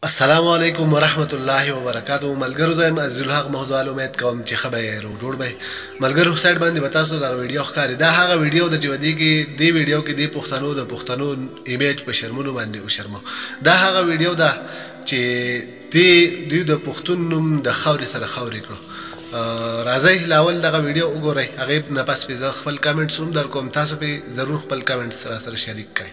السلام علیکم ورحمت الله وبرکاته ملګرو زه یم عزیزالحق محضوال امید کوم چې ښه به یې روغ جوړ به یې ملګرو سایډ باندې به تاسو دغه ویډیو ښکاري دا هغه ویډیو ده چې په دې کې دې ویډیو کې دې پښتنو د پښتنو ایمیج په شرمونو باندې وشرمو دا هغه ویډیو ده چې دې دوی د پښتون نوم د خاورې سره خاورې کړو راځئ لاول دغه ویډیو وګورئ هغې نه پس پې زه خپل کمنټس هم در کوم تاسو پې ضرور خپل کمنټس را سره شریک کړئ.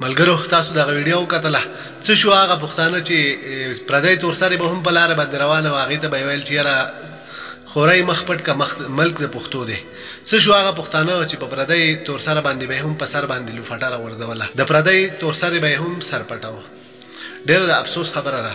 ملګرو تاسو دغه ویډیو وکتله څه شو هغه پښتانه چې پردی تورسرې به هم په لاره باندې روانه وه هغې ته به یې ویل چې یاره خورۍ مخ پټ که مخ ملک د پښتو دی څه شو هغه پښتانه چې په پردۍ تورسره باندې به یې هم په سر باندې لوفټه راغورځوله د پردۍ تورسرې به یې هم سر پټوه ډېره د افسوس خبره ده.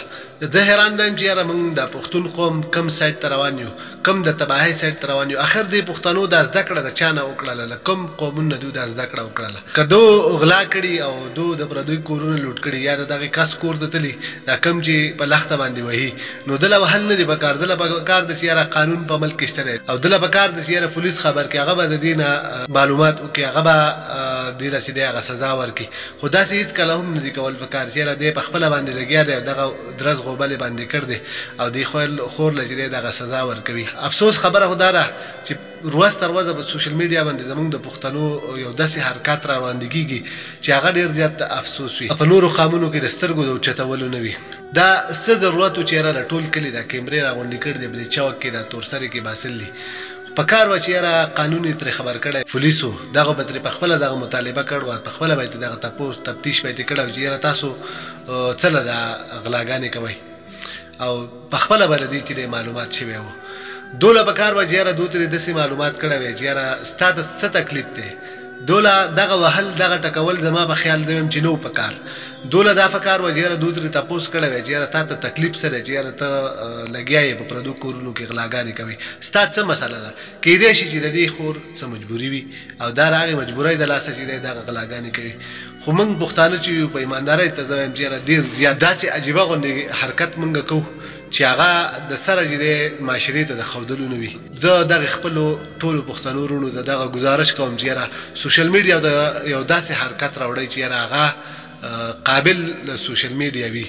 زه حیران نه یم چې یاره موږ د پښتون قوم کوم سایډ ته روان یو، کوم د تباهۍ سایډ ته روان یو، اخر دې پښتنو دا زده کړه د چا نه وکړله، له کوم قومونو نه دوی دا زده کړه وکړله؟ که دوی غلا کړي او دوی د پردیو کورونه لوټ کړي یا د دغه کس کور ته تللي دا کوم چې په لښته باندې وهي نو ده له وهل نه دي پکار، ده له پکار ده چې یاره قانون په ملک کې شته دی او ده له پکار ده چې یاره پولیس خبر کړي، هغه به د دې نه معلومات وکړي، هغه به دې له چې دی هغه سزا ورکړي. خو داسې هیڅ کله هم نه دي کول پکار چې یاره دی په خپله باندې لګیا دی او دغه درز غوبلې باندې کړ دی او دی خور له چې دی دغه سزا ورکوي. افسوس خبره خو دا ده چې ورځ تر ورځه په سوشل میډیا باندې زمونږ د پښتنو یو داسې حرکات را وړاندې کیږي چې هغه ډیر زیات د افسوس وي. په نورو قامونو کې د سترګو د اوچتولو نه وي. دا څه ضرورت و چې یاره د ټول کلي دا کیمرې راغونډې کړې دي په دې چوک کې دا تورسرې کې باسل دي. پکار وه چې یاره قانون یې ترې خبر کړی پولیسو دغه به ترې پخپله دغه مطالبه کړ وه پخپله به یې ترې دغه تپوس تفتیش به یې ترې کړی و چې یاره تاسو څه له دا غلاګانې کوئ او پخپله به له دې چې دی معلومات شوی و دوله پکار وه چې یاره دوی ترې داسې معلومات کړی وی چې یاره ستا ته څه تکلیف دی دوله دغه وهل دغه ټکول زما په خیال زه وایم چې نه و پکار دوله دا پکار وه چې یاره دوی ترې تپوس کړی وی چې یاره تاته تکلیف څه دی چې یاره ته لګیا یې په پردو کورونو کې غلاګانې کوې ستا څه مسله ده کیدای شي چې د دې خور څه مجبوري وي او دا د هغې مجبورۍ د لاسه چې دی دغه غلاګانې کوي خو موږ پښتانه چې یو په ایماندارۍ ته زه وایم چې یاره ډېر زیات داسې عجیبه غوندې حرکت موږ کوو چې هغه د سره چې دی معاشرې ته د ښودلو نه وي. زه دغې خپلو ټولو پښتنو وروڼو ته دغه ګزارش کوم چې یاره سوشل میډیا ته یو داسې حرکت راوړئ چې یاره هغه قابل له سوشل میډیا وي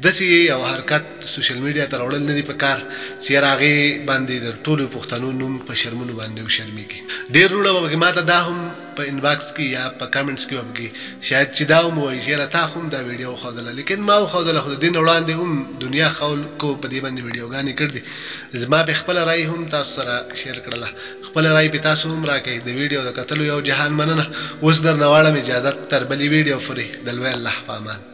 داسې یو حرکت سوشل میډیا ته راوړل نه دي په کار چې یاره هغې باندې د ټولو پښتنو نوم په شرمونو باندې وشرمیږي. ډېر وروڼه به پکې ماته دا هم په انباکس کې یا په کمنټس کې به پکې شاید چې دا هم ووایي چې یاره تا خو هم دا ویډیو وښودله لیکن ما وښودله خو د دې نه وړاندې هم دنیا خلکو په دې باندې ویډیوګانې کړې دي زما پې خپله رای هم تاسو سره شیر کړله خپله رای پې تاسو هم راکړئ. د ویډیو د کتلو یو جهان مننه. اوس درنه غواړم اجازت تر بلې ویډیو پورې د لوی الله په امان.